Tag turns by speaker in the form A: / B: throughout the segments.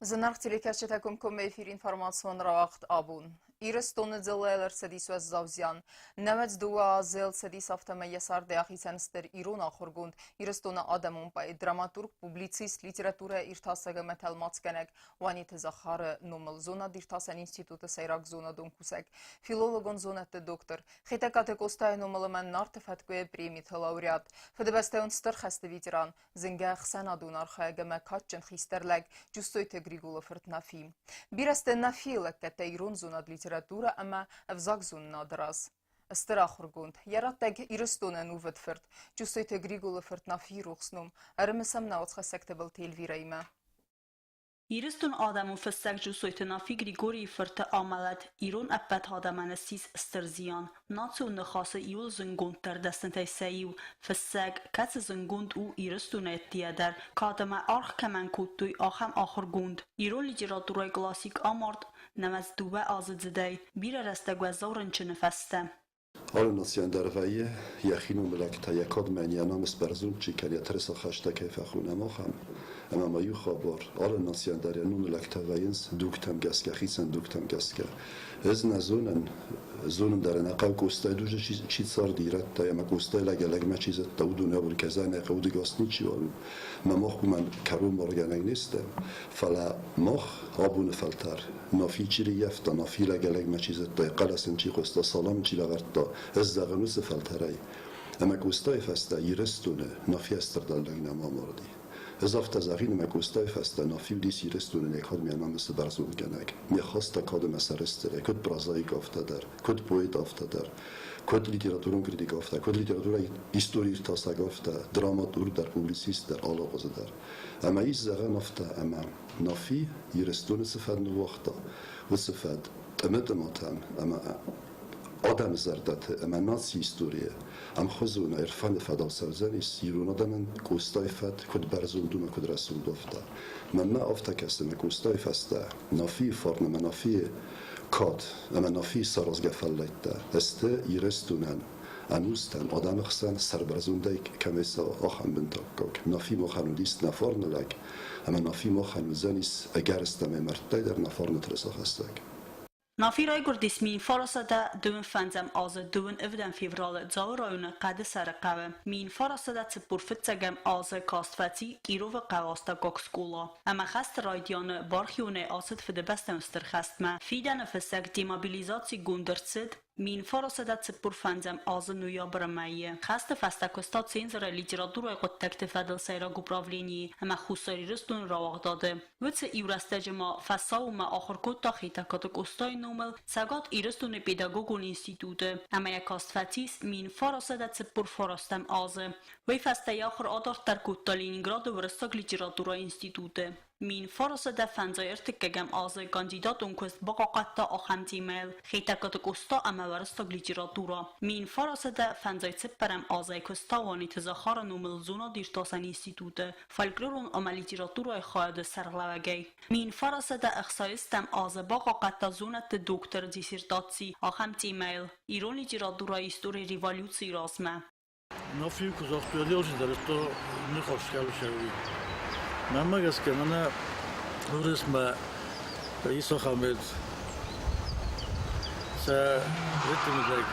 A: Зынаргъ телекӕсджытӕ, комкоммӕ эфир информацион рауагъд абон. Ирыстоны дзыллӕйыл ӕрцыдис уӕззау зиан. 92 азы ӕрцыдис, афтӕмӕй йӕ цардӕй ахицӕн стыр ирон ахуыргонд, Ирыстоны адӕмон поэт, драматург, публицист, литературӕ иртасӕг ӕмӕ тӕлмацгӕнӕг Уаниты Захары номыл зонад-иртасӕн институты сӕйраг зонадон кусӕг, филологон зонӕдты доктор, Хетӕгкаты Къостайы номыл ӕмӕ Нарты фӕткъуыйы премиты лауреат, Фыдыбӕстӕйон стыр хӕсты ветеран, зынгӕ ӕхсӕнадон архайӕг ӕмӕ кадджын хистӕр лӕг Джусойты Григолы фырт Нафи. Бирӕ сты Нафийы лӕггӕдтӕ ирон зонад литературӕ ӕмӕ ӕвзагзонынады раз. Стыр ахуыргонд, йӕ раттӕг Ирыстоны ӕнувыд фырт Джусойты Григолы фырт Нафийы рухс ном ӕрымысӕм нӕ уацхӕссӕг Тыбылты Эльвирӕимӕ.
B: Ирыстоны адӕмон фыссӕг Джусойты Нафи Григорийы фырты амӕлӕт ирон ӕппӕт адӕмӕн ссис стыр зиан. Национ ныхасы иуыл зындгонддӕр дӕснытӕй сӕ иу, фыссӕг, кӕцы зындгонд у Ирыстонӕй ӕддейӕ дӕр, кад ӕмӕ аргъ кӕмӕн кодтой, ахӕм ахуыргонд. Ирон литературӕйы классик амард 92 азыдзыдӕй, бирӕ рӕстӕг уӕззау рынчыны фӕстӕ.
C: Алы нацийӕн дӕр вӕййы йӕхи номылӕгтӕ, йӕ кадмӕ йӕ намыс бӕрзонд чи кӕны, йӕ тырыса хӕстӕ кӕй фӕхонӕм, ахӕм. Ӕмӕ ма иу хабар, алы нацийӕн дӕр йӕ номылӕгтӕ вӕййынц дугтӕм гӕсгӕ, хицӕн дугтӕм гӕсгӕ. Ӕз нӕ зонын, зонын дӕр ӕнӕхъӕу Къостайы дуджы чи царди ирӕттӕй ӕмӕ Къостайы лӕгӕй-лӕгмӕ чи зыдта, уыдон абон кӕзӕнӕй хъӕудыгас ничиуал у. Мӕ мах уымӕн кӕронмаргӕнӕг не стӕм, фӕлӕ мах абоны фӕлтӕр Нафи чи рыййӕфта, Нафи лӕгӕй-лӕгмӕ чи зыдта, йӕ хъӕлӕс ын чи хъуыста, салам чи лӕвӕрдта, ӕз зӕгъын уыцы фӕлтӕрӕй. Ӕмӕ Къостайы фӕстӕ Ирыстоны Нафи стырдӕр лӕг нӕма амарди. Ӕз афтӕ зӕгъин, ӕмӕ Къостайы фӕстӕ Нафи уыдис Ирыстоны некӕд ме намысы бӕрзондгӕнӕг, ме хаста кад ӕмӕ сӕрыстырӕй, куыд прозаик, афтӕ дӕр, куыд поэт, афтӕ дӕр, куыд литературон критик, афтӕ, куыд литературӕйы истори иртасӕг, афтӕ, драматург дӕр, публицист дӕр, алы хуызы дӕр. Ӕмӕ ис зӕгъӕн афтӕ, ӕмӕ Нафи Ирыстоны цы фӕд ныууагъта, уыцы фӕд тъымы-тъыматӕм ӕмӕ адӕмы зӕрдӕты ӕмӕ нацийы историйы ӕмхуызонӕй Ӕрфӕны фӕдау цӕудзӕнис ирон адӕмӕн Къостайы фӕд куыд бӕрзонд у ӕмӕ куыд рӕсугъд у, афтӕ. Мӕнмӕ афтӕ кӕсы, ӕмӕ Къостайы фӕстӕ Нафийы фарн ӕмӕ Нафийы кад ӕмӕ Нафийы саразгӕ фӕллӕйттӕ сты Ирыстонӕн ӕнустӕм адӕмы хсӕн сӕрбӕрзондӕй кӕмӕй цӕуы, ахӕм бынтаккаг. Нафи махӕн уыдис нӕ фарны лӕг, ӕмӕ Нафи махӕн уыдзӕнис ӕгӕрыстӕмӕй мӕрдтӕй дӕр нӕ фарны тырысахӕссӕг.
B: Нафи райгуырдис 1925 азы 27 февралы Дзауы районы Хъӕдысӕры хъӕуы. 1945 азы каст фӕци Кировы хъӕуы астӕуккаг скъола ӕмӕ хӕсты райдианы бархионӕй ацыд Фыдыбӕстӕйон Стыр хӕстмӕ. Фидӕны фыссӕг демобилизацигонд ӕрцыд 1945 азы ноябры мӕйы хӕсты фӕстӕ куыста цензоры литературӕйы хъуыддӕгты фӕдыл сӕйраг управленийы ӕмӕ Хуссар Ирыстоны рауагъдады. Уыцы иурӕстӕджы ма фӕсаумӕ ахуыр кодта Хетӕгкаты Къостайы номыл Цӕгат Ирыстоны педагогон институты ӕмӕ йӕ каст фӕцис 1949 азы. Уый фӕстӕ йӕ ахуыр адарддӕр кодта Ленинграды уырыссаг литературӕйы институты. 1931 азы кандидатон куыст бахъахъхъӕдта ахӕм темӕйыл Хетӕгкаты Къоста ӕмӕ уырыссаг литературӕ. 1954 азӕй куыста Уаниты Захары номыл зонад-иртасӕн институты фольклорон ӕмӕ литературӕйы хайады сӕргълӕууӕгӕй. 1960 азы бахъахъхъӕдта зонӕдты докторы диссертаци ахӕм темӕйыл Ирон литературӕйы истори революцийы размӕ.
D: Нафи куы загътой, уӕд то ныхас Мӕнмӕ гӕсгӕ мӕнӕ Урысмӕ Исахамед сӕ ритмидӕг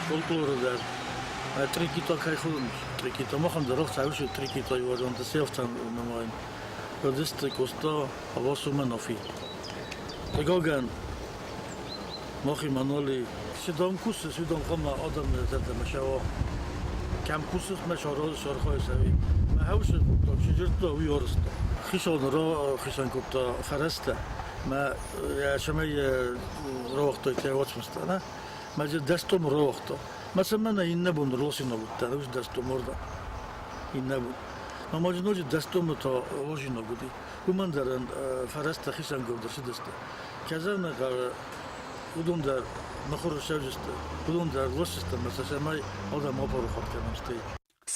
D: фольклоры дӕр Трикита кӕй хонынц, Трикита махӕн дӕр ӕхцайусы Трикита иуазӕнты сӕфтӕн нымайын. Уыдысты Къоста, Авасумӕ Нафи. Хъыгагӕн, Махи Маноли, цы дам кусыс, уыдон хъуамӕ адӕмы зӕрдӕмӕ сӕуа. Кӕм кусыс, мӕ саразыс, архайыс ӕви. Мӕ хӕусы чи дзырдта, уый арызта. Хицауы рахицӕн кодта фӕрӕзтӕ, мӕ цӕмӕй рауагътой кӕй уацмыстӕ, нӕ? Мӕ дзы 10 томы рауагъта. Мӕ цӕмӕн иннӕ бон росинаг уыдтӕн, уыцы 10 томы уырдӕм. Иннӕ бон. Мӕ ма дзы ноджы 10 томы та лозинаг уыди. Уымӕн дӕр фӕрӕзтӕ хицӕнгонд ӕрцыдысты. Кӕзӕны уыдон дӕр мыхуыры ссӕуджысты, уыдон дӕр лосдзысты ӕмӕ сӕ цӕмӕй адӕм апарахат кӕнӕм, стӕй.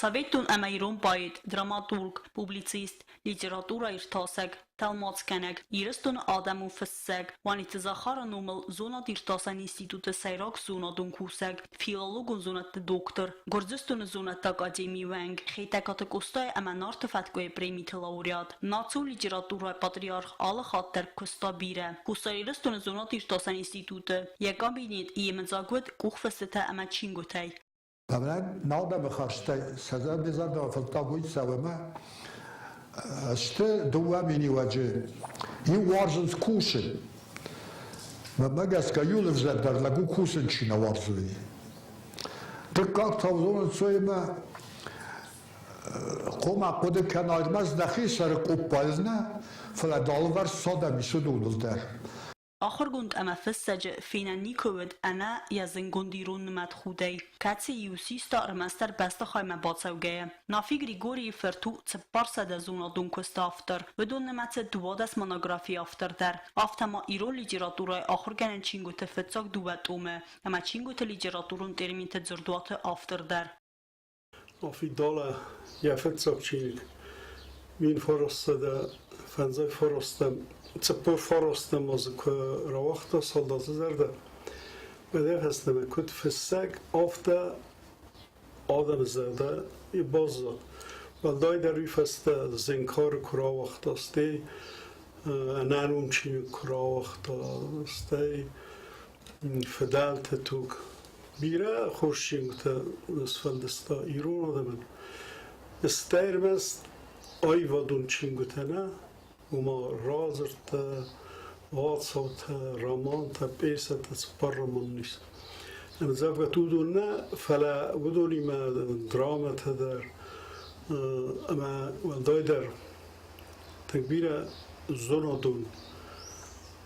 B: Цӕвиттон ӕмӕ ирон поэт, драматург, публицист, литературӕиртасӕг, тӕлмацгӕнӕг, Ирыстоны адӕмон фыссӕг Уаниты Захары номыл зонад-иртасӕн институты сӕйраг зонадон кусӕг, филологон зонӕдты доктор, Гуырдзыстоны зонӕдты академийы уӕнг, Хетӕгкаты Къостайы ӕмӕ Нарты фӕткъуыйы премиты лауреат, национ литературӕйы патриарх алы хатт дӕр куыста бирӕ. Хуссар Ирыстоны зонад-иртасӕн институты йӕ кабинет йемыдзаг уыд къухфыстытӕ ӕмӕ чингуытӕй.
E: Мӕнӕн нал дӕ ныхӕстӕй сӕ зӕрдӕ фӕлтау уый цӕуы ӕмӕ сты дыууӕ миниуӕджы. Иу уарзынц кусын. Мӕнмӕ гӕсгӕ иу ӕвзӕрдӕр лӕг у кусын чи нӕ уарзы, уый. Дыккаг та уыдон ӕнцой ӕмӕ хъуамӕ хъуыды кӕна ӕрмӕст нӕхи сӕры къоппайыл нӕ, фӕлӕ дӕ алыварс цы адӕм ис, уыдоныл дӕр.
B: Ахуыргонд ӕмӕ фыссӕджы фенӕн никуы уыд ӕнӕ йӕ зынгонд ирон нымӕтхудӕй, кӕцы-иу систа ӕрмӕстдӕр бӕстыхаймӕ бацӕугӕйӕ. Нафи Григорийы фырт у 400 зонадон куысты автор, уыдон нымӕцы 12 монографийы автор дӕр, афтӕ ма ирон литературӕйы ахуыргӕнӕн чингуыты фыццаг дыууӕ томы ӕмӕ чингуыты литературон терминты дзырдуаты автор дӕр.
F: Нафи Дала йӕ фыццаг чиныг 1959 44 азы куы рауагъта «Салдаты зӕрдӕ», уӕдӕй фӕстӕмӕ куыд фыссӕг, афтӕ адӕмы зӕрдӕ баззад. Уӕлдайдӕр уый фӕстӕ Зенкары куы рауагъта, стӕй ӕнӕном чиныг куы рауагъта, стӕй Фыдӕлты туг. Бирӕ хорз чингуытӕ сфӕлдыста ирон адӕмӕн. Стӕй ӕрмӕст аивадон чингуытӕ нӕ, ома радзырдтӕ, уацаутӕ, романтӕ, пьесӕтӕ, цыппар романы ис. Ӕмдзӕвгӕтӕ уыдон нӕ, фӕлӕ уыдонимӕ драмӕтӕ дӕр ӕмӕ уӕлдайдӕр тынг бирӕ зонадон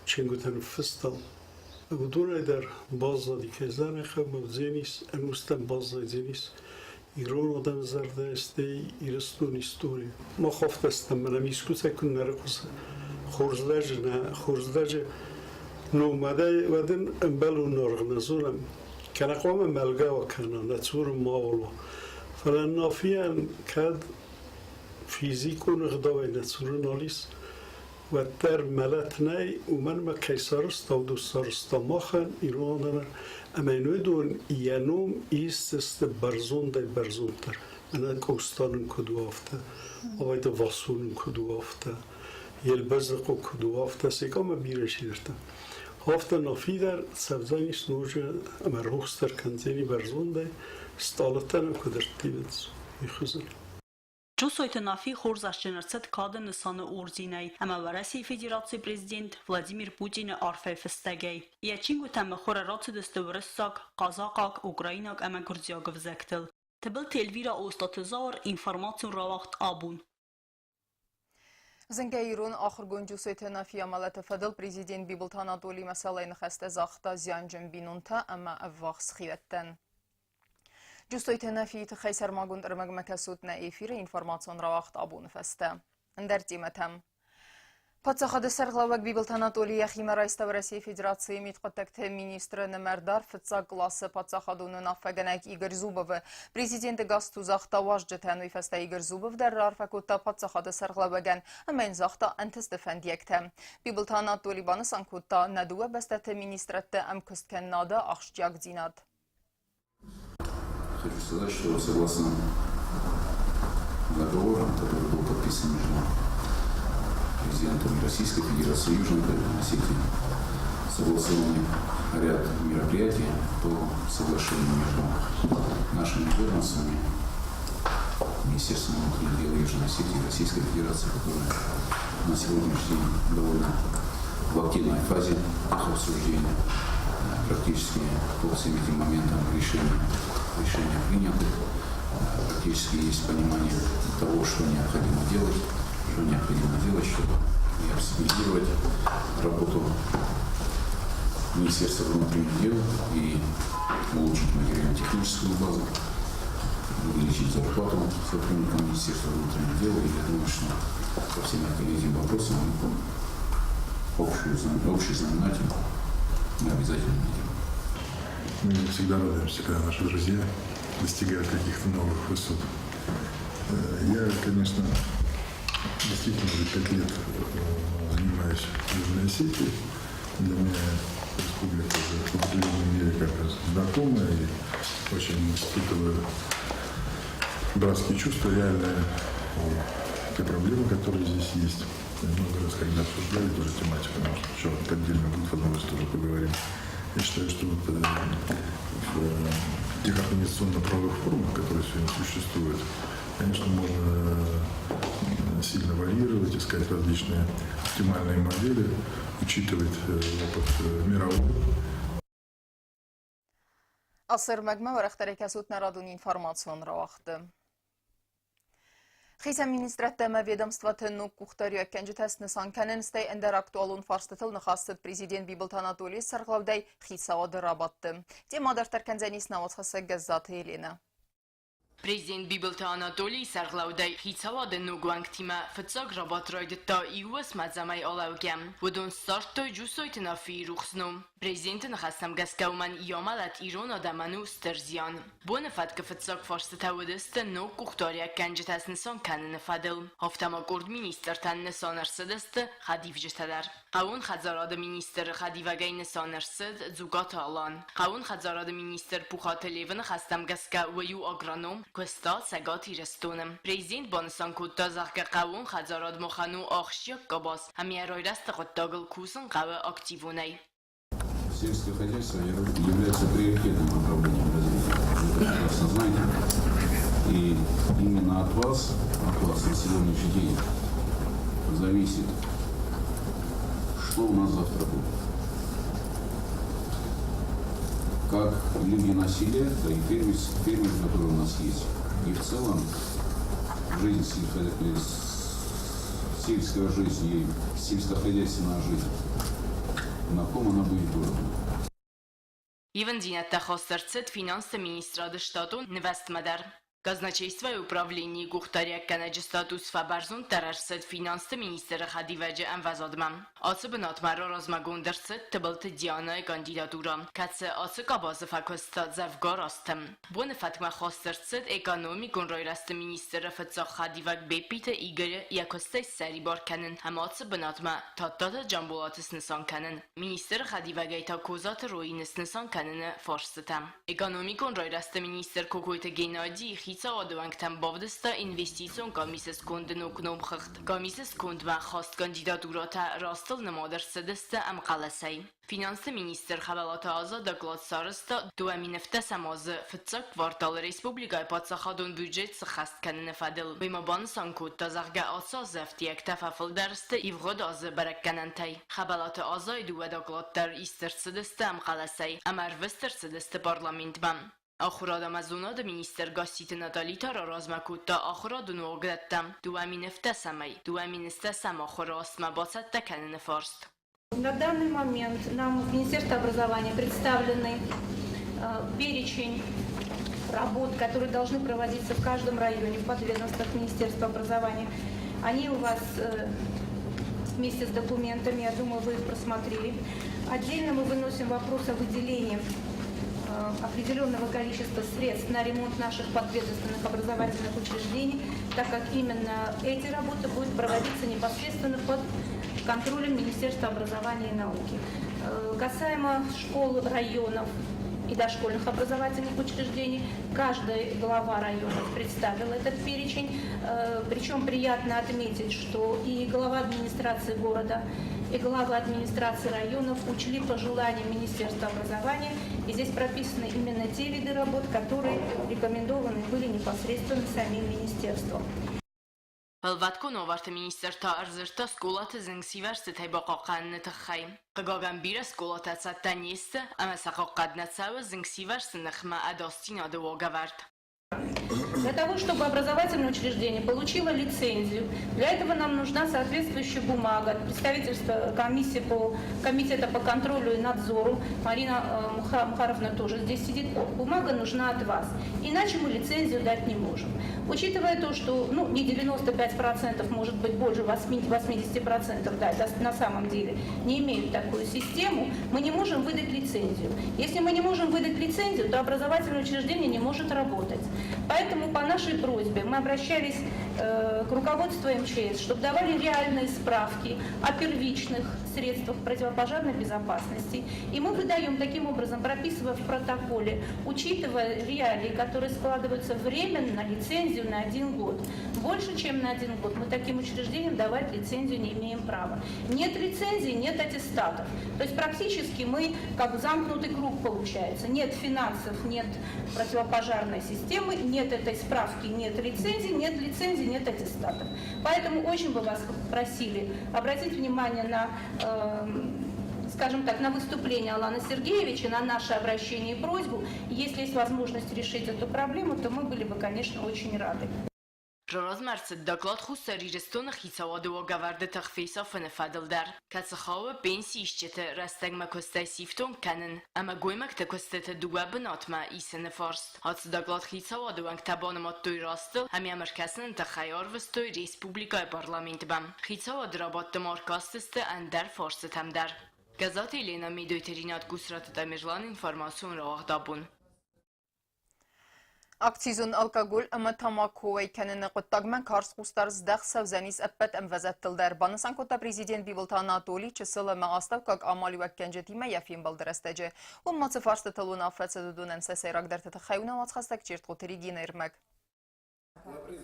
F: чингуытӕ ныффыста. Уыдонӕй дӕр баззади кӕй хъӕумӕ уыдзӕнис, ӕнустӕм баззайдзӕнис ирон адӕмы зӕрдӕ, стӕй Ирыстоны истори. Мах афтӕ стӕм, мӕнӕ искуыцӕй куы нӕ рыхъуысы хорз лӕджы нӕ хорз лӕджы номадӕй, уӕд ын ӕмбӕлон аргъ нӕ зонӕм. Кӕнӕ хъуамӕ мӕлгӕ уа, кӕнӕ нӕ цуры ма уа. Фӕлӕ Нафийӕн кӕд физикон ӕгъдауӕй нӕ цуры нал ис, уӕддӕр мӕлӕт нӕй, уымӕн ӕмӕ кӕй сарӕзта, уыдон сарӕзта махӕн, ирон адӕмӕн, ӕмӕ йын уыдон йӕ ном исдзысты бӕрзондӕй бӕрзонддӕр. Мӕнӕ Къоста нын куыд у, афтӕ, Абайты Васо нын куыд у, афтӕ, Елбӕзыхъо куыд у, афтӕ, Секъамӕ бирӕ чидӕртӕ. Афтӕ Нафи дӕр цӕвдзӕнис ноджы ӕмӕ рухсдӕр кӕндзӕни бӕрзондӕй, стъалытӕ нӕм куыд ӕрттивынц, уый хуызӕн.
B: Джусойты Нафи хорзӕхджын ӕрцыд кады нысаны орденӕй ӕмӕ Уӕрӕсейы Федерацийы президент Владимир Путины арфӕйы фыстӕгӕй. Йӕ чингуытӕ мыхуыры рацыдысты уырыссаг, хъазахъаг, украинаг ӕмӕ гуырдзиаг ӕвзӕгтыл. Тыбылты Эльвира Остъаты Зауыр, информацион рауагъд «Абон».
A: Зынгӕ ирон ахуыргонд Джусойты Нафийы амӕлӕты фӕдыл президент Бибылты Анатолий мӕсӕллӕйы ныхӕстӕ загъта зианджын бинонтӕ ӕмӕ ӕввахс хиуӕттӕн. Джусойты Нафийы тыххӕй сӕрмагонд ӕрмӕгмӕ кӕсут нӕ эфиры информацион рауагъд абоны фӕстӕ. Ӕндӕр темӕтӕм. Паддзахады сӕргълӕууӕг Бибылты Анатолий йӕхимӕ райста Уӕрӕсейы Федерацийы мидхъуыддӕгты министры нымӕрдар фыццаг къласы паддзахадон уынаффӕгӕнӕг Игорь Зубовы. Президенты гасту загъта уазджытӕн, уый фӕстӕ Игорь Зубов дӕр раарфӕ кодта паддзахады сӕргълӕууӕгӕн ӕмӕ йын загъта ӕнтысты фӕндиӕгтӕ. Бибылты Анатолий банысан кодта, нӕ дыууӕ бӕстӕты министрӕдты ӕмкуысткӕнынады ахсджиагдзинад.
G: Хочу сказать, что согласно договорам, который был подписан между президентом Российской Федерации и Южной Осетии, согласованы ряд мероприятий по соглашению между нашими ведомствами, Министерством внутренних дел Южной Осетии и Российской Федерации, которая на сегодняшний день довольно в активной фазе их обсуждения. Практически по всем этим моментам решения приняты. Практически есть понимание того, что необходимо делать, что необходимо делать, чтобы и оптимизировать работу Министерства внутренних дел и улучшить материально-техническую базу, увеличить зарплату сотрудникам Министерства внутренних дел. И я думаю, что по всем этим вопросам общий знаменатель мы обязательно найдем.
H: Мы всегда радуемся, когда наши друзья достигают каких-то новых высот. Я, конечно, действительно уже 5 лет занимаюсь Южной Осетией. Для меня республика уже в определенной мере как раз знакомая и очень испытываю братские чувства реальные и те проблемы, которые здесь есть. Мы много раз, когда обсуждали тоже тематику, может, еще отдельно будет возможность, тоже поговорим. Я считаю, что вот в тех организационно-правовых формах, которые сегодня существуют, конечно, можно сильно варьировать, искать различные оптимальные модели, учитывать опыт мировой.
A: Ацы ӕрмӕгмӕ уӕрӕхдӕрӕй кӕсут нӕ радон информацион рауагъды. Хицӕн министрадтӕ ӕмӕ ведомствоты ног къухдариуӕггӕнджытӕ снысан кӕнын, стӕй ӕндӕр актуалон фарстытыл ныхас цыд президент Бибылты Анатолийы сӕргълӕудӕй хицауады рабадты. Темӕ дарддӕр кӕндзӕнис нӕ уацхӕссӕг Гӕззаты Еленӕ.
I: Президент Бибылты Анатолийы сӕргълӕудӕй хицауады ног уӕнгтимӕ фыццаг рабадт райдыдта иу уысмӕ алӕугӕ. Уыдон ссардтой Джусойты Нафийы рухс ном. Президенты ныхӕстӕм гӕсгӕ уымӕн йӕ амӕлӕт ирон адӕмӕн у стыр зиан. Боны фӕткы фыццаг фарстытӕ уыдысты ног къухдариуӕггӕнджытӕ снысан кӕныны фӕдыл. Афтӕ ма къорд министртӕн нысан ӕрцыдысты хӕдивджытӕ дӕр. Хъӕууон хӕдзарады министры хӕдивӕгӕй нысан ӕрцыд Дзугаты Алан. Хъӕууон хӕдзарады министр Пухаты Левы ныхӕстӕм гӕсгӕ уый у агроном, куыста Цӕгат Ирыстоны. Президент банысан кодта, зӕгъгӕ, хъӕууон хӕдзарад махӕн у ахсджиаг къабаз ӕмӕ йӕ райрӕзты хъуыддагыл кусын хъӕуы активонӕй.
G: Сельское хозяйство является приоритетным направлением развития. Вы это прекрасно знаете. И именно от вас на сегодняшний день зависит, что у нас завтра будет. Как люди на селе, да и фермеры, которые у нас есть, и в целом жизнь сельская жизнь и сельскохозяйственная жизнь, на ком она будет выработана.
I: Ивындзинӕдтӕ хаст ӕрцыд финансты министрады штатон нывӕзтмӕ дӕр. Казначействойы управленийы къухдариуӕггӕнӕджы статус фӕбӕрзонддӕр ӕрцыд финансты министры хӕдивӕджы ӕмвӕзадмӕ. Ацы бынатмӕ раразмӕгонд ӕрцыд Тыбылты Дианайы кандидатурӕ, кӕцы ацы къабазы фӕкуыста дзӕвгар азты. Боны фӕткмӕ хаст ӕрцыд экономикон райрӕзты министры фыццаг хӕдивӕг Беппиты Игоры йӕ куыстӕй ссӕрибар кӕнын ӕмӕ ацы бынатмӕ Тадтаты Джамбулаты снысан кӕнын. Министры хӕдивӕгӕй та Козаты Роины снысан кӕныны фарстытӕ. Экономикон райрӕзты министр Кокойты Геннадий хицауады уӕнгтӕм бавдыста инвестицион къамисы сконды ног номхыгъд. Къамисы скондмӕ хаст кандидатурӕтӕ растыл нымад ӕрцыдысты ӕмхъӕлӕсӕй. Финансты министр Хӕбӕлаты Аза доклад сарӕзта 2017 азы фыццаг кварталы республикӕйы паддзахадон бюджет сыххӕст кӕныны фӕдыл. Уый ма банысан кодта, зӕгъгӕ, ацы азы ӕфтиӕгтӕ фӕфылдӕр сты ивгъуыд азы бӕрӕггӕнӕнтӕй. Хӕбӕлаты Азайы дыууӕ доклад дӕр ист ӕрцыдысты ӕмхъӕлӕсӕй ӕмӕ ӕрвыст ӕрцыдысты парламентмӕ. Ахуырад ӕмӕ зонады министр Гасситы Натали та раразмӕ кодта ахуырадон уагдӕттӕ 2017-ӕй 2010 ахуыры азмӕ бацӕттӕ кӕныны фарст.
J: На данный момент нам в Министерство образования представлены перечень работ, которые должны проводиться в каждом районе, в подведомствах Министерства образования. Они у вас вместе с документами, я думаю, вы их просмотрели. Отдельно мы выносим вопрос о выделении определенного количества средств на ремонт наших подведомственных образовательных учреждений, так как именно эти работы будут проводиться непосредственно под контролем Министерства образования и науки. Касаемо школ районов и дошкольных образовательных учреждений, каждый глава районов представил этот перечень. Причем приятно отметить, что и глава администрации города, и главы администрации районов учли пожелания Министерства образования. И здесь прописаны именно те виды работ, которые рекомендованы были непосредственно самим министерством.
I: Уӕлвӕткон уавӕрты министр та ӕрдзырдта скъолаты зынгсирвӕзтытӕй бахъахъхъӕныны тыххӕй. Хъыгагӕн, бирӕ скъолатӕ цӕттӕ не сты ӕмӕ сӕ хъахъхъӕд нӕ цӕуы зынгсирвӕзты ныхмӕ ӕдасдзинады уагӕвӕрд.
J: Для того, чтобы образовательное учреждение получило лицензию, для этого нам нужна соответствующая бумага от представительства комиссии по, комитета по контролю и надзору. Марина Мухаровна тоже здесь сидит. Бумага нужна от вас. Иначе мы лицензию дать не можем. Учитывая то, что, ну, не 95%, может быть больше 80%, да, на самом деле не имеют такую систему, мы не можем выдать лицензию. Если мы не можем выдать лицензию, то образовательное учреждение не может работать. Поэтому по нашей просьбе мы обращались к руководству МЧС, чтобы давали реальные справки о первичных средствах противопожарной безопасности. И мы выдаем таким образом, прописывая в протоколе, учитывая реалии, которые складываются временно, лицензию на 1 год. Больше, чем на 1 год мы таким учреждениям давать лицензию не имеем права. Нет лицензии, нет аттестатов. То есть практически мы как замкнутый круг получается. Нет финансов, нет противопожарной системы, нет этой справки, нет лицензии, нет лицензии, нет аттестатов. Поэтому очень бы вас просили обратить внимание на, скажем так, на выступление Алана Сергеевича, на наше обращение и просьбу. Если есть возможность решить эту проблему, то мы были бы, конечно, очень рады.
I: Размӕ ӕрцыд доклад Хуссар Ирыстоны хицауады уагӕвӕрды тых фесафыны фӕдыл дӕр, кӕцы хауы пенсиисджыты рӕстӕгмӕ куыстӕй сифтонг кӕнын ӕмӕ гоймӕгты куыстыты дыууӕ бынатмӕ исыны фарст. Ацы доклад хицауады уӕнгтӕ банымадтой растыл ӕмӕ йӕм ӕркӕсыны тыххӕй арвыстой республикӕйы парламентмӕ. Хицауады рабадты ма ӕркастысты ӕндӕр фарстытӕм дӕр. Гӕззаты Елена, Медойты Ринат, Гусраты Тамерлан, информацион рауагъд абон.
A: Акцизон алкоголь ӕмӕ тамако уӕй кӕныны хъуыддагмӕ карз хъусдард здӕхт цӕудзӕнис ӕппӕт ӕмвӕзадтыл дӕр, банысан кодта президент Бибылты Анатоли чысыл ӕмӕ астӕуккаг амалиуӕггӕнджытимӕ йӕ фембӕлды рӕстӕджы. Уым ма цы фарстытыл уынаффӕ цыд, уыдонӕн сӕ сӕйрагдӕрты тыххӕй у нӕ уацхӕссӕг Чертхъоты Регинӕйы ӕрмӕг.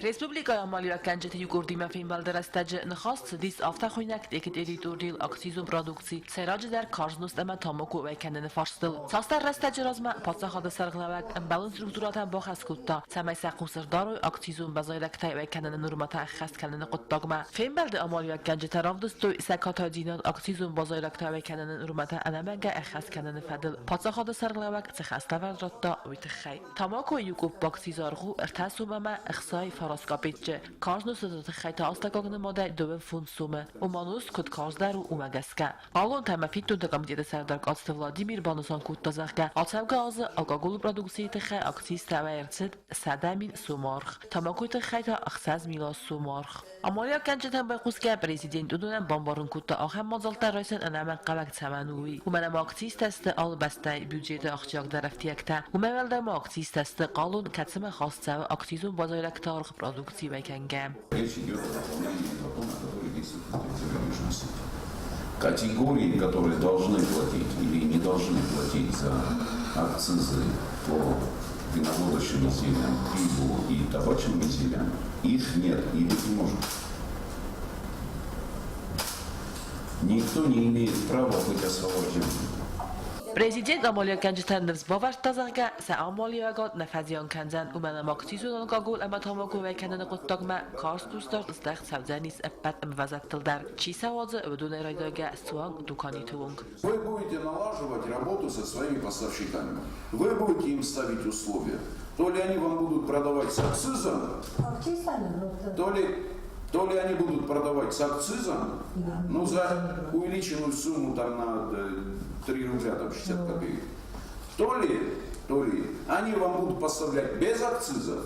K: Республикӕйы амалиуӕггӕнджыты иугондимӕ фембӕлды рӕстӕджы ныхас цыдис афтӕ хуыйнӕг территорийыл акцизон продукци, сӕйраджыдӕр карз нозт ӕмӕ тамако уӕй кӕныны фарстыл. Цасдӕр рӕстӕджы размӕ паддзахады сӕргълӕууӕг ӕмбӕлон структурӕтӕн бахӕс кодта, цӕмӕй сӕ хъус ӕрдарой акцизон базайрӕгтӕй уӕй кӕныны нормӕтӕ ӕххӕст кӕныны хъуыддагмӕ. Фембӕлды амалиуӕггӕнджытӕ равдыстой сӕ катайдзинад акцизон базайрӕгтӕ уӕй кӕныны нормӕтӕ ӕнӕмӕнгӕй ӕххӕст кӕныны фӕдыл паддзахады сӕргълӕууӕг цы хӕслӕвӕрд радта, уый тыххӕй. Тамакойы иу къоппаг сидзӕргъ у ӕртӕ сом ӕмӕ 69 капеччы. Карз нозты тыххӕй та астӕуккаг нымадӕй 25 сомы. Ома нозт куыд карздӕр у, уымӕ гӕсгӕ. Хъалонтӕ ӕмӕ фиддонты комитеты сӕрдар Къадзты Владимир банысан кодта, зӕгъгӕ, ацӕугӕ азы алкоголы продукцийы тыххӕй акцизтӕ ӕрцыд 100 000 сомы аргъ, тамакойы тыххӕй та 6 000 сомы аргъ. Амалиуӕггӕнджытӕм байхъусгӕ, президент уыдонӕн бамбарын кодта, ахӕм мадзӕлттӕ райсын ӕнӕмӕнгхъӕуӕг цӕмӕн у, уый. Уымӕн ӕмӕ акцизтӕ сты алы бӕстӕйы бюджеты ахсджиагдӕр ӕфтиӕгтӕ. Уымӕй уӕлдай ма акцизтӕ сты хъалон, кӕцымӕ хаст цӕуы акцизон базайрӕгты аргъ продукци уӕй кӕнгӕ.
G: Речь идет о дополнении закона, который действует на территории Южной Осетии. Категории, которые должны платить или не должны платить за акцизы по виноводочным изделиям, пиву и табачным изделиям, их нет и быть не может. Никто не имеет права быть освобожденным.
K: Президент амалиуӕггӕнджытӕн ныфс бавӕрдта, зӕгъгӕ, сӕ амалиуӕгад нӕ фӕзиан кӕндзӕн, уымӕн ӕмӕ акцизон алкоголь ӕмӕ тамако уӕй кӕныны хъуыддагмӕ карз хъусдард здӕхт цӕудзӕнис ӕппӕт ӕмвӕзадтыл дӕр. Чи сӕ уадзы, уыдонӕй райдайгӕ суанг дуканиты онг.
G: Вы будете налаживать работу со своими поставщиками. Вы будете им ставить условия. То ли они вам будут продавать с акцизом, то ли они будут продавать с акцизом, ну, за увеличенную сумму там на 3 рубля, там 60 копеек, то ли они вам будут поставлять без акцизов,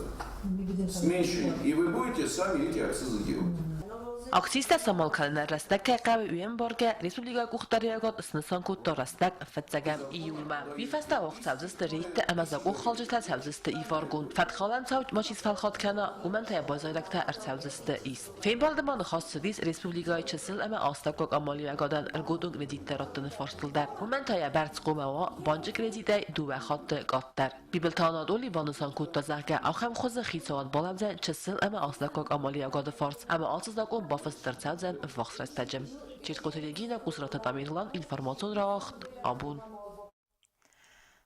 G: с меньшей, и вы будете сами эти акцизы делать.
K: Акцизтӕ самал кӕныны рӕстӕг кӕй хъӕуы, уый ӕмбаргӕ, республикӕйы къухдариуӕгад снысан кодта рӕстӕг фыццӕгӕм июлмӕ. Уый фӕстӕ уагъд цӕудзысты рейдтӕ ӕмӕ закъонхалджытӕ цӕудзысты иваргонд. Фӕткхалӕн цауд ма чи сфӕлхатт кӕна, уымӕн та йӕ базайрӕгтӕ ӕрцӕудзысты ист. Фембӕлды ма ныхас цыдис республикӕйы чысыл ӕмӕ астӕуккаг амалиуӕгадӕн льготон кредиттӕ раттыны фарстыл дӕр. Уымӕн та йӕ бӕрц хъуамӕ уа банчы кредитӕй дыууӕ хатты къаддӕр. Бибылты Анатоли банысан кодта, зӕгъгӕ, ахӕм хуызы хицауад балӕудзӕн чысыл ӕмӕ астӕуккаг амалиуӕгады фарс ӕмӕ ацы закъон бафыст ӕрцӕудзӕн ӕввахс рӕстӕджы. Чертхъоты Регинӕ, Къусраты Тамерлан, информацион рауагъд абон.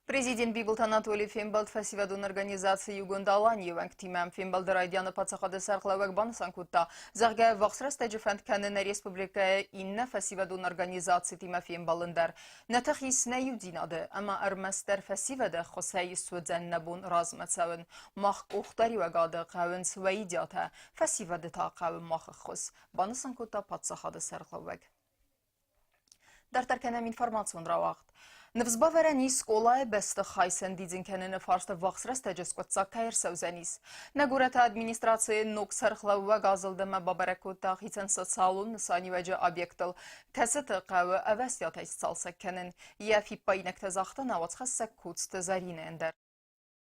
A: Президент Бибылты Анатолий фембӕлд фӕсивӕдон организаци Иугонд Аланийы уӕнгтимӕ. Фембӕлды райдианы паддзахады сӕргълӕууӕг банысан кодта, зӕгъгӕ, ӕввахс рӕстӕджы фӕнд кӕны нӕ республикӕйы иннӕ фӕсивӕдон организацитимӕ фембӕлын дӕр. Нӕ тых ис нӕ иудзинады ӕмӕ ӕрмӕстдӕр фӕсивӕды ӕххуысӕй суыдзӕн нӕ бон размӕ цӕуын. Мах къухдариуӕгады хъӕуынц уӕ идеятӕ, фӕсивӕды та хъӕуы мах ӕххуыс, банысан кодта паддзахады сӕргълӕууӕг. Дарддӕр кӕнӕм информацион рауагъд. Ныфсбавӕрӕн ис скъолайы бӕстыхай сӕндидзын кӕныны фарст ӕввахс рӕстӕджы скъуыддзаг кӕй ӕрцӕудзӕнис. Нӕ горӕты администрацийы ног сӕргълӕууӕг азылдымӕ бабӕрӕг кодта хицӕн социалон нысаниуӕджы объектыл, кӕцыты хъӕуы ӕвӕстиатӕй сцалцӕг кӕнын. Йӕ фиппаинӕгтӕ загъта нӕ уацхӕссӕг Коцты Зӕринӕйӕн дӕр.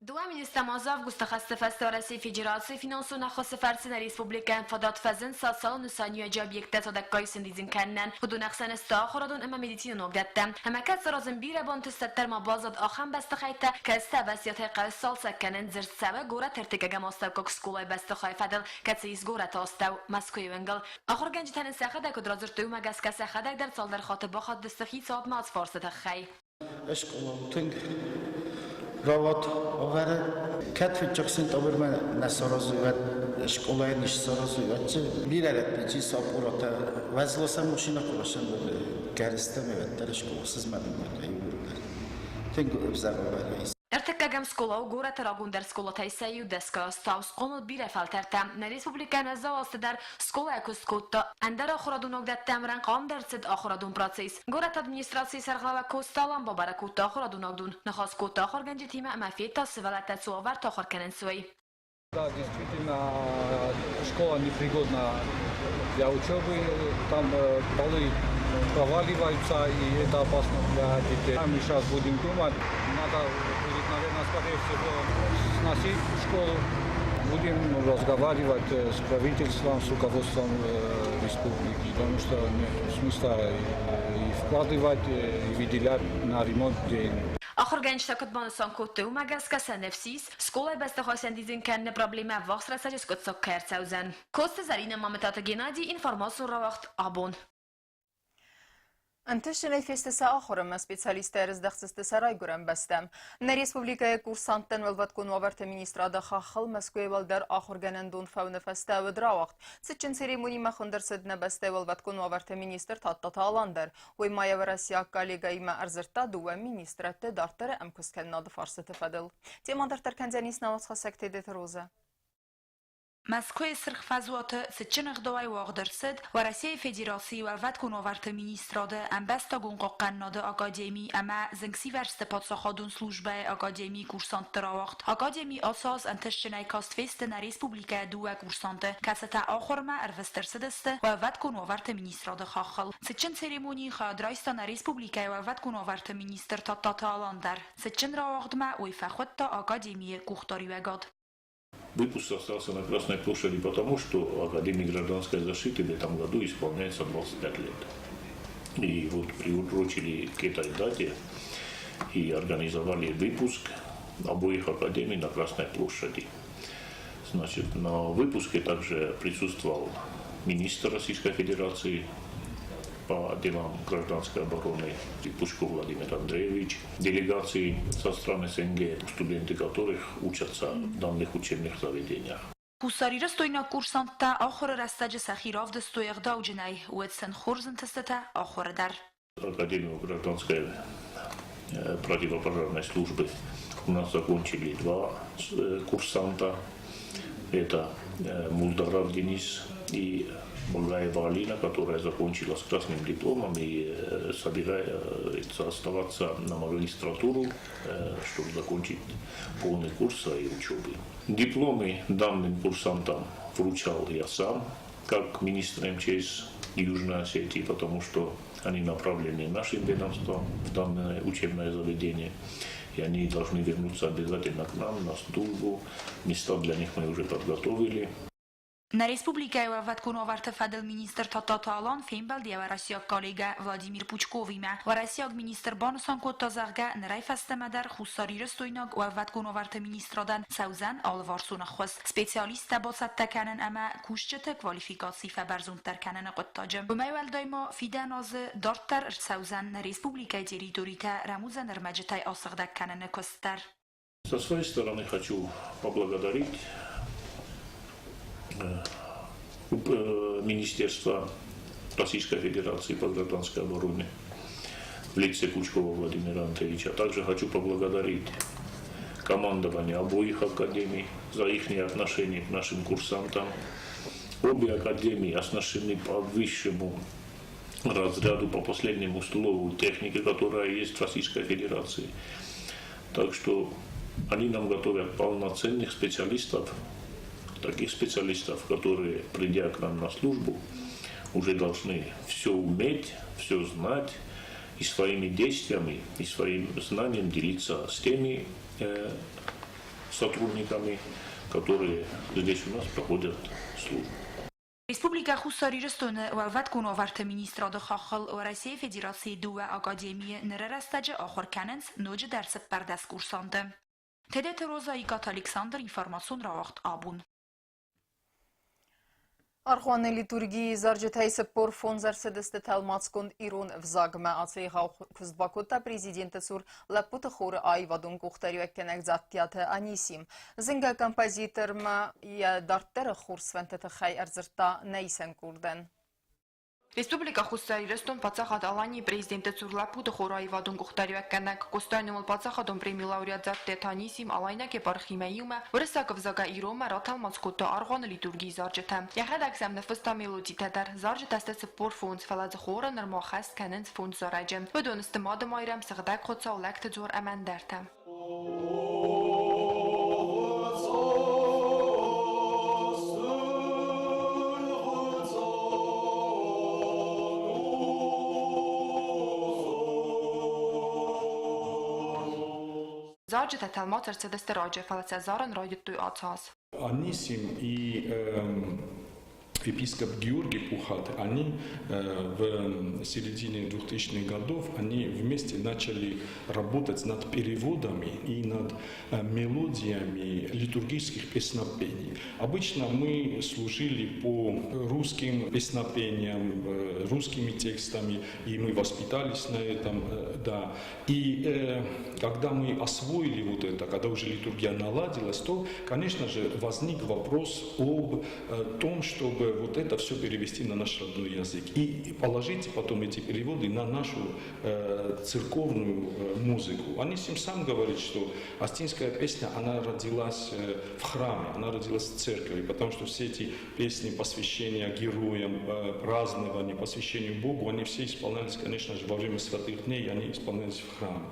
L: 20 азы августы хӕсты фӕстӕ Уӕрӕсейы Федерацийы финансон ӕххуысы фӕрцы нӕ республикӕйӕн фадат фӕзынд социалон нысаниуӕджы объекттӕ цадӕггай сӕндидзын кӕнынӕн. Уыдон ӕхсӕн сты ахуырадон ӕмӕ медицинон уагдӕттӕ. Ӕмӕ кӕд саразын бирӕ бантыст, уӕддӕр ма баззад ахӕм бӕстыхӕйттӕ, кӕцытӕ ӕвӕстиатӕй хъӕуы сцалцӕг кӕнын, дзырд цӕуы горӕты ӕртыккӕгӕм астӕуккаг скъолайы бӕстыхайы фӕдыл, кӕцы ис горӕты астӕу, Мӕскуыйы уынгыл. Ахуыргӕнджытӕ нын сӕхӕдӕг куыд радзырдтой, уымӕ гӕсгӕ сӕхӕдӕг дӕр цалдӕр хатты бахатдысты хицауадмӕ ацы фарсты тыххӕй.
M: Скъола тынг рауад ӕвӕры. Кӕд фыццаг сентябрьмӕ нӕ саразой, уӕд скъолайӕн ис саразой, уӕд бирӕ рӕтты чи сапъуратӕ уӕзласӕн машинӕ куы ласӕн, гӕрзтӕ уӕддӕр скъола сызмӕлын кодта иууылдӕр. Тынг ӕвзӕр уавӕры ис.
L: Ӕртыккӕгӕм скъола у горӕты рагондӕр скъолатӕй сӕ иу дӕсгай азтау схъомыл бирӕ фӕлтӕртӕ. Нӕ республикӕйӕн уӕззау азты дӕр скъолайы куыст кодта. Ӕндӕр ахуырадон уагдӕтты ӕмрӕнхъ ам дӕр цыд ахуырадон процесс. Горӕты администрацийы сӕргълӕууӕг Коста Алан бабӕрӕг кодта ахуырадон уагдон, ныхас кодта ахуыргӕнджытимӕ ӕмӕ федта сывӕллӕттӕ цы уавӕрты ахуыр кӕнынц, уый.
N: Да, действительно, школа непригодна для учебы, там полы проваливаются, и это опасно для детей. Мы сейчас будем думать, надо будет, наверное, скорее всего, сносить школу. Будем разговаривать с правительством, с руководством республики, потому что нет смысла и вкладывать, и выделять на ремонт денег.
L: Ахуыргӕнджытӕ куыд банысан кодтой, уымӕ гӕсгӕ сӕ ныфс ис, скъолайы бӕстыхай сӕндидзын кӕныны проблемӕ ӕввахс рӕстӕджы скъуыддзаг кӕй ӕрцӕудзӕн. Коцты Зӕринӕ, Мамытаты Геннадий, информацион рауагъд «Абон».
A: Ӕнтыстджынӕй фесты сӕ ахуыр ӕмӕ специалисттӕ ӕрыздӕхдзысты сӕ райгуырӕн бӕстӕм. Нӕ республикӕйы курсанттӕн уӕлвӕткон уавӕрты министрады хаххыл Мӕскуыйы уӕлдӕр ахуыргӕнӕндон фӕуыны фӕстӕ уыд рауагъд. Цытджын церемонимӕ хуынд ӕрцыд нӕ бӕстӕйы уӕлвӕткон уавӕрты министр Тадтаты Алан дӕр. Уый ма йӕ уӕрӕсейаг коллегӕимӕ ӕрдзырдта дыууӕ министрӕдты дарддӕры ӕмкуысткӕнынады фарстыты фӕдыл. Темӕ дарддӕр кӕндзӕнис нӕ уацхӕссӕг Тедеты Розӕ.
O: Мӕскуыйы Сырх фӕзуаты цытджын ӕгъдауӕй уагъд ӕрцыд Уӕрӕсейы Федерацийы Уӕлвӕткон уавӕрты министрады ӕмбӕстагон хъахъхъӕнынады академи ӕмӕ зынгсивӕрзты паддзахадон службӕйы академийы курсантты рауагъд. Академи ацы аз ӕнтыстджынӕй каст фесты нӕ республикӕйы дыууӕ курсанты, кӕцытӕ ахуырмӕ ӕрвыст ӕрцыдысты Уӕлвӕткон уавӕрты министрады хаххыл. Цытджын церемонийы хайад райста нӕ республикӕйы Уӕлвӕткон уавӕрты министр Тадтаты Алан дӕр. Цытджын рауагъдмӕ уый фӕхуыдта академийы къухдариуӕгад.
P: Выпуск состоялся на Красной площади потому, что Академии гражданской защиты в этом году исполняется 25 лет. И вот приурочили к этой дате и организовали выпуск обоих академий на Красной площади. Значит, на выпуске также присутствовал министр Российской Федерации по делам гражданской обороны Пучков Владимир Андреевич, делегации со стран СНГ, студенты которых учатся в данных учебных заведениях.
O: Хуссарирыстойнаг курсанттӕ ахуыры рӕстӕджы сӕхи равдыстой ӕгъдауджынӕй, уӕд сын хорз ӕнтыстытӕ ахуыры дӕр.
P: Академию гражданской противопожарной службы у нас закончили два курсанта. Это Мулдаров Денис и Багаева Алина, которая закончила с красным дипломом и собирается оставаться на магистратуру, чтобы закончить полный курс своей учебы. Дипломы данным курсантам вручал я сам, как министр МЧС Южной Осетии, потому что они направлены нашим ведомством в данное учебное заведение. И они должны вернуться обязательно к нам на службу. Места для них мы уже подготовили.
O: Нӕ республикӕйы уӕлвӕткон уавӕрты фӕдыл министр Тадтаты Алан фембӕлд йӕ уӕрӕсейаг коллегӕ Владимир Пучковимӕ. Уӕрӕсейаг министр банысан кодта, зӕгъгӕ, нырӕй фӕстӕмӕ дӕр хуссарирыстойнаг уӕлвӕткон уавӕрты министрадӕн цӕудзӕн алыварсон ӕххуыс специалисттӕ бацӕттӕ кӕнын ӕмӕ кусджыты квалификаци фӕбӕрзонддӕр кӕныны хъуыддаджы. Уымӕй уӕлдай ма фидӕн азы дарддӕр ӕрцӕудзӕн нӕ республикӕйы территоритӕ рӕмудзӕн ӕрмӕджытӕй асыгъдӕг кӕныны куыст дӕр.
P: Со своей стороны хочу поблагодарить Министерство Российской Федерации по гражданской обороне в лице Пучкова Владимира Андреевича. Также хочу поблагодарить командование обоих академий за их отношение к нашим курсантам. Обе академии оснащены по высшему разряду, по последнему слову техники, которая есть в Российской Федерации. Так что они нам готовят полноценных специалистов, таких специалистов, которые, придя к нам на службу, уже должны все уметь, все знать и своими действиями, и своим знанием делиться с теми сотрудниками, которые здесь у нас проходят службу.
O: Республикӕ Хуссар Ирыстоны Уӕлвӕткон уавӕрты министрады хаххыл Уӕрӕсейы Федерацийы дыууӕ академийы ныры рӕстӕджы ахуыр кӕнынц ноджыдӕр 14 курсанты. Тедеты Роза, Икъаты Александр, информацион рауагъд Абон.
A: Аргъуаны литургийы зарджытӕй 45 ӕрцыдысты тӕлмацгонд ирон ӕвзагмӕ. Ацы егъау куыст бакодта президенты цур лӕппуты хоры аивадон къухдариуӕггӕнӕг Дзаттиаты Анисим. Зынгӕ композитормӕ йӕ дарддӕры хурсвӕнты тыххӕй ӕрдзырдта нӕ исӕн къордӕн.
L: Республикӕ Хуссар Ирыстон Паддзахад Аланийы президенты цур лӕппуты хоры аивадон къухдариуӕггӕнӕг Къостайы номыл паддзахадон премийы лауреат Дзаттиаты Анисим Алайнаг епархиимӕ иумӕ уырыссаг ӕвзагӕй иронмӕ ратӕлмац кодта аргъуаны литургийы зарджытӕ. Йӕхӕдӕг сӕм ныффыста мелодитӕ дӕр. Зарджытӕ сты 45, фӕлӕ дзы хоры нырма хӕст кӕнынц фондз зарӕджы. Уыдон сты Мады Майрӕм, Сыгъдӕг Хуыцау, Лӕгты дзуар ӕмӕ ӕндӕртӕ. Зарджытӕ тӕлмац ӕрцыдысты раджы, фӕлӕ сӕ зарын райдыдтой ацы аз.
Q: Анисим и епископ Георгий Пухат, они в середине 2000-х годов, они вместе начали работать над переводами и над мелодиями литургических песнопений. Обычно мы служили по русским песнопениям, русскими текстами, и мы воспитались на этом, да. И когда мы освоили вот это, когда уже литургия наладилась, то, конечно же, возник вопрос об том, чтобы вот это все перевести на наш родной язык и положить потом эти переводы на нашу церковную музыку. Анисим сам говорит, что астинская песня, она родилась в храме, она родилась в церкви, потому что все эти песни посвящения героям, празднования, посвящению Богу, они все исполнялись, конечно же, во время святых дней, они исполнялись в храме.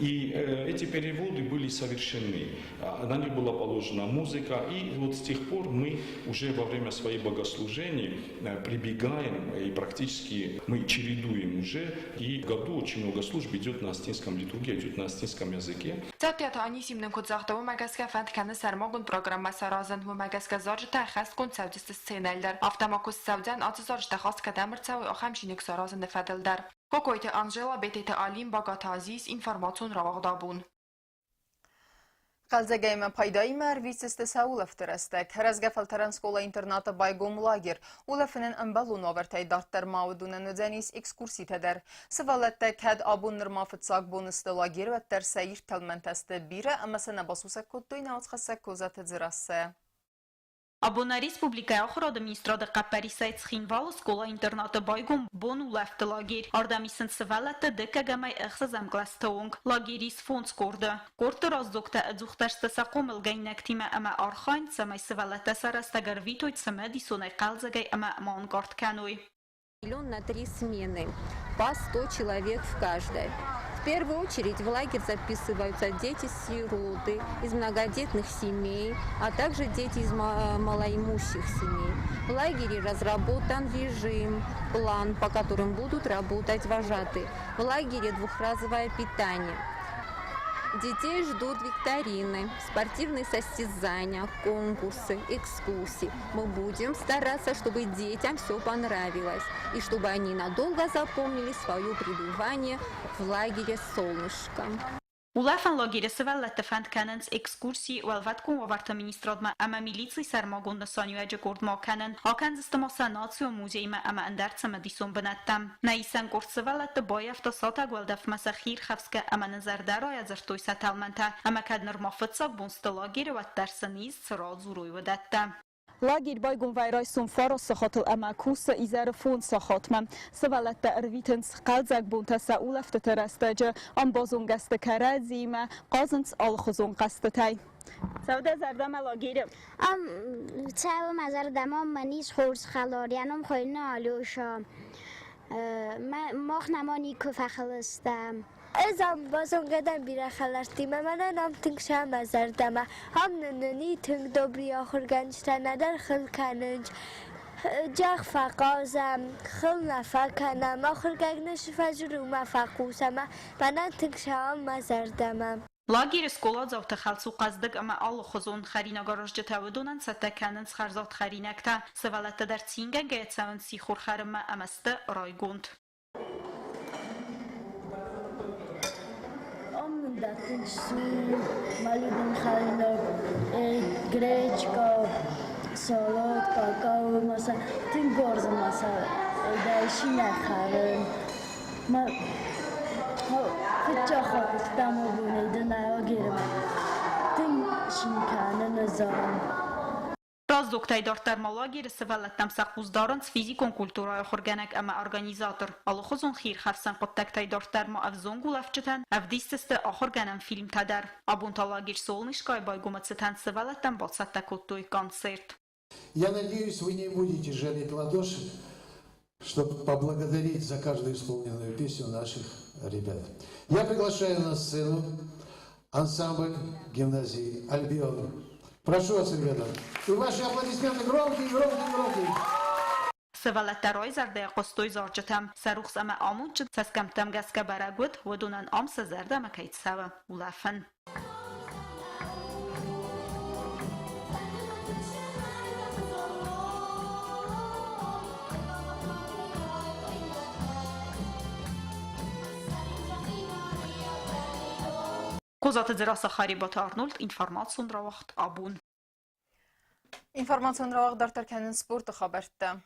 Q: И эти переводы были совершены, на них была положена музыка, и вот с тех пор мы уже во время своих богослужений прибегаем и практически мы чередуем уже, и в году очень много служб идет на астинском литургии, идет на астинском языке.
L: Дзаттиаты Анисим нын куыд загъта, уымӕ гӕсгӕ фӕнд кӕны сӕрмагонд программӕ саразын, уымӕ гӕсгӕ зарджытӕ ӕххӕстгонд цӕудзысты сценӕйыл дӕр. Афтӕ ма куыст цӕудзӕн, ацы зарджытӕ хаст кӕдӕм ӕрцӕуой, ахӕм чиныг саразыны фӕдыл дӕр. Кокойты Анжела, Бететы Алим, Багаты Азиз, информацион рауагъд Абон.
A: Хъӕлдзӕгӕй ӕмӕ пайдаимӕ ӕрвитдзысты сӕ улӕфты рӕстӕг. Рӕзгӕ фӕлтӕрӕн скъола-интернаты байгом лагерь. Улӕфынӕн ӕмбӕлон уавӕртӕй дарддӕр ма уыдонӕн уыдзӕнис экскурситӕ дӕр. Сывӕллӕттӕ кӕд абон нырма фыццаг бон сты лагеры, уӕддӕр сӕ ирд тӕлмӕнтӕ сты бирӕ ӕмӕ сӕ нӕ басусӕг кодтой нӕ уацхӕссӕг Козаты Дзерассӕ.
B: Абон нӕ республикӕйы ахуырады министрады хъӕппӕрисӕй Цхинвалы скъола-интернаты байгом бонулӕфты лагерь. Ардӕм исынц сывӕллӕтты дыккӕгӕмӕй ӕхсӕзӕм кълӕсты онг. Лагерь ис фондз къорды. Къордты раздзогтӕ ӕдзухдӕр сты сӕ хъомылгӕнинӕгтимӕ ӕмӕ архайынц, цӕмӕй сывӕллӕттӕ сӕ рӕстӕг ӕрвитой цымыдисонӕй, хъӕлдзӕгӕй ӕмӕ ма ӕнкъард кӕной.
R: На три смены, по 100 человек в каждой. В первую очередь в лагерь записываются дети-сироты из многодетных семей, а также дети из малоимущих семей. В лагере разработан режим, план, по которым будут работать вожатые. В лагере двухразовое питание. Детей ждут викторины, спортивные состязания, конкурсы, экскурсии. Мы будем стараться, чтобы детям все понравилось и чтобы они надолго запомнили свое пребывание в лагере «Солнышко».
B: Улӕфӕн лагеры сывӕллӕтты фӕнд кӕнынц экскурси Уӕлвӕткон уавӕрты министрадмӕ ӕмӕ милицийы сӕрмагонд нысаниуӕджы къордмӕ акӕнын. Акӕндзысты ма сӕ национ музеймӕ ӕмӕ ӕндӕр цымыдисон бынӕттӕм. Нӕ исӕн къорд сывӕллӕтты баййӕфта сатӕг уӕлдӕфмӕ сӕ хиирхӕфсгӕ ӕмӕ нын зӕрдӕрайӕ дзырдтой сӕ тӕлмӕнтӕ. Ӕмӕ кӕд нырма фыццаг бон сты лагеры, уӕддӕр сын ис цы радзурой, уыдӕттӕ. Лагерь байгом вӕййы райсом фараст сахатыл ӕмӕ кусы изӕры фондз сахатмӕ. Сывӕллӕттӕ ӕрвитынц хъӕлдзӕг бонтӕ сӕ улӕфтыты рӕстӕджы, ам базонгӕ сты кӕрӕдзиимӕ, хъазынц алыхуызон хъӕзтытӕй. Цӕуы дӕ зӕрдӕмӕ лагеры?
S: Ам цӕуы мӕ зӕрдӕмӕ, мӕн ис хорз хӕлар, йӕ ном хуыйны Алеша. Мах нӕма никуы фӕхыл стӕм.
T: Ӕз ам базонгӕ дӕн бирӕ хӕлӕрттимӕ, мӕнӕн ам тынг сӕ мӕ зӕрдӕмӕ. Ам нын и тынг добрый ахуыргӕнджытӕ, нӕдӕр хыл кӕнынц. Джах фӕхъазӕм, хыл нӕ фӕкӕнӕм, ахуыргӕнӕг нын цы фӕдзуры, уымӕ фӕхъусӕм. Мӕнӕн тынг сӕ ам мӕ зӕрдӕмӕ.
O: Лагеры скъоладзауты хӕлц у хъӕздыг ӕмӕ алыхуызон. Хӕринагаразджытӕ уыдонӕн цӕттӕ кӕнынц хӕрзад хӕринӕгтӕ. Сывӕллӕттӕ дӕр цингӕнгӕйӕ цӕуынц сихор хӕрынмӕ ӕмӕ сты райгонд.
T: Ам нын дӕттынц дзул, малидын хӕринаг, гречка, салат, какао, маса. Тынг уарзын маса. Дӕси нӕ хӕрын. Фыццаг хатт бонӕй дын лагермӕ тынг цин кӕнын ӕз ам.
O: Раздзогтӕй дарддӕр ма лагеры сывӕллӕттӕм сӕ хъус дарынц физикон культурӕйы ахуыргӕнӕг ӕмӕ организатор. Алыхуызон хиирхӕфсӕн хъуыддӕгтӕй дарддӕр ма ӕвзонг улӕфджытӕн ӕвдисдзысты ахуыргӕнӕн фильмтӕ дӕр. Абон та лагерь Солнышко-йы байгомы цытӕн сывӕллӕттӕн бацӕттӕ кодтой концерт.
U: Я надеюсь, вы не будете жалеть ладоши, чтобы поблагодарить за каждую исполненную песню наших ребят. Я приглашаю на сцену ансамбль гимназии «Альбион». Прошу вас, ребята. И ваши аплодисменты громкие, громкие, громкие.
O: Сывӕллӕттӕ райзӕрдӕйӕ хъуыстой зарджытӕм. Сӕ рухс ӕмӕ амондджын цӕсгӕмттӕм гӕсгӕ бӕрӕг уыд, уыдонӕн ам сӕ зӕрдӕмӕ кӕй цӕуы улӕфын. Козаты Дзерассӕ, Харебаты Арнольд, информацион рауагъд «Абон».
A: Информацион рауагъд дарддӕр кӕнынц спорты хабӕрттӕ.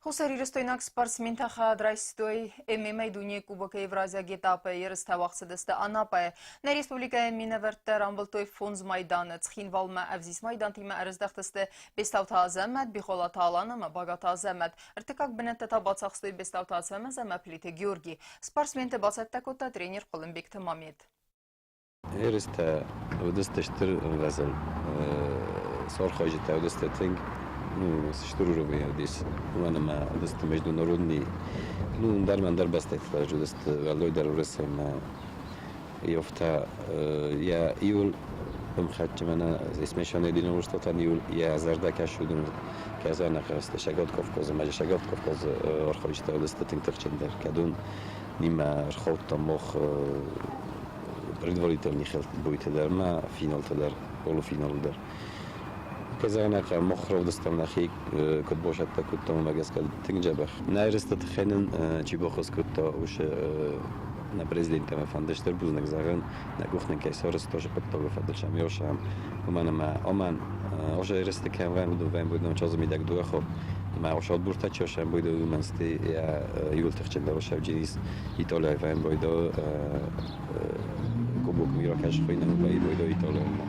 A: Хуссарирыстойнаг спортсментӕ хайад райстой ММА дунейы Кубокы Евразиаг этапы ерыстӕ уагъд цыдысты Анапӕйы. Нӕ республикӕйы минӕвӕрттӕ рамбылдтой фондз майданы. Цхинвалмӕ ӕвзист майдантимӕ ӕрыздӕхтысты Бестауты Азӕмӕт, Бихолаты Алан ӕмӕ Багаты Азӕмӕт. Ӕртыккаг бынӕттӕ та бацахстой Бестауты Ацӕмӕз ӕмӕ Плиты Георги. Спортсменты бацӕттӕ кодта тренер Хъуылымбегты Мамед.
V: Ерыстӕ уыдысты стыр ӕмвӕзыл. Сорхойджытӕ уыдысты тынг, ну, стыр уровень уыдис. Уымӕн ӕмӕ уыдысты международный, ну, ӕндӕр ӕндӕр бӕстӕты дӕр уыдысты, уӕлдайдӕр Уырысемӕ. Йофтӕ йӕ иуыл ӕмхӕццӕ мӕнӕ смешанный единоборствотӕн иуыл йӕ зӕрдӕ кӕсы, уыдон кӕза нӕ хъӕсты Сӕгат Кавказы, мӕ Сӕгат Кавказы архайджытӕ уыдысты тынг тыхджындӕр, кӕд уын нимӕ рхаудтам мах предварительный бойты дӕр ма финалты дӕр, полуфиналы дӕр. Кӕй мах равдыстам нӕхи куыд босӕттӕ кодтам, уымӕ гӕсгӕ тынг дзӕбӕх. Нӕ ерысты тыххӕй нын чи баххуыс кодта, уыцы нӕ президенттӕмӕ фӕнды стыр бузныг зӕгъын, нӕ къух нын кӕй сарӕзта уыцы хъуыддагы фӕдыл сӕм ёсӕм. Уымӕн ӕмӕ амӕн озы ерысты кӕм вӕм, уыдон вӕм уыдон чозы мидӕг дуӕхо. Ӕмӕ ошот бурта чосӕм буйдо уымӕн сты йӕ иуыл тыхджындӕр ошӕвджинис Италияй вӕм бойдо Кубок мира кӕс хуыйны бойдо Италияймӕ.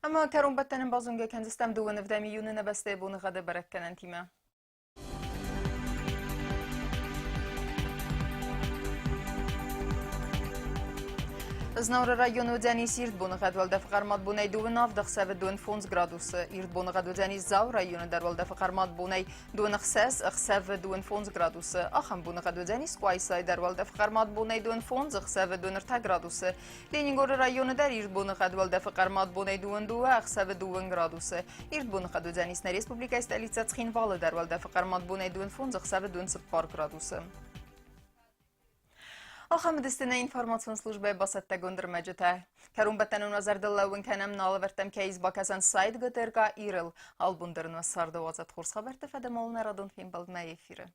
A: Ӕмӕ кӕронбӕттӕны базонгӕ кӕндзыстӕм дыууӕ нывдӕм июны нӕ бӕстӕйы боныгъӕды бӕрӕггӕнӕнтимӕ. Знауыры районы уыдзӕнис ирд боныгъӕд уӕлдӕфы хъӕрмад бонӕй дыууын авд, ӕхсӕвы дыууын фондз градусы. Ирд боныгъӕд уыдзӕнис Дзауы районы дӕр уӕлдӕфы хъӕрмад бонӕй дыууын ӕхсӕз, ӕхсӕвы дыууын фондз градусы. Ахӕм боныгъӕд уыдзӕнис Къуайсайы дӕр уӕлдӕфы хъӕрмад бонӕй дыууын фондз, ӕхсӕвы дыууын ӕртӕ градусы. Ленингоры районы дӕр ирд боныгъӕд уӕлдӕфы хъӕрмад бонӕй дыууын дыууӕ, ӕхсӕвы дыууын градусы. Ирд боныгъӕд уыдзӕнис нӕ республикӕйы столицӕ Цхинвалы дӕр уӕлдӕфы хъӕрмад бонӕй дыууын фондз, ӕхсӕвы дыууын цыппар градусы. Ахӕм уыдысты нӕ информацион службӕйы бацӕттӕгонд ӕрмӕджытӕ. Кӕронбӕттӕны уӕ зӕрдыл лӕууын кӕнӕм нал ӕвӕрдтам кӕй ис бакӕсӕн сайт ГТРК Ирыл. Албон дӕр уӕ царды уадзӕд хорз хабӕртты фӕдӕмол нӕ радон фембӕлдмӕ эфиры.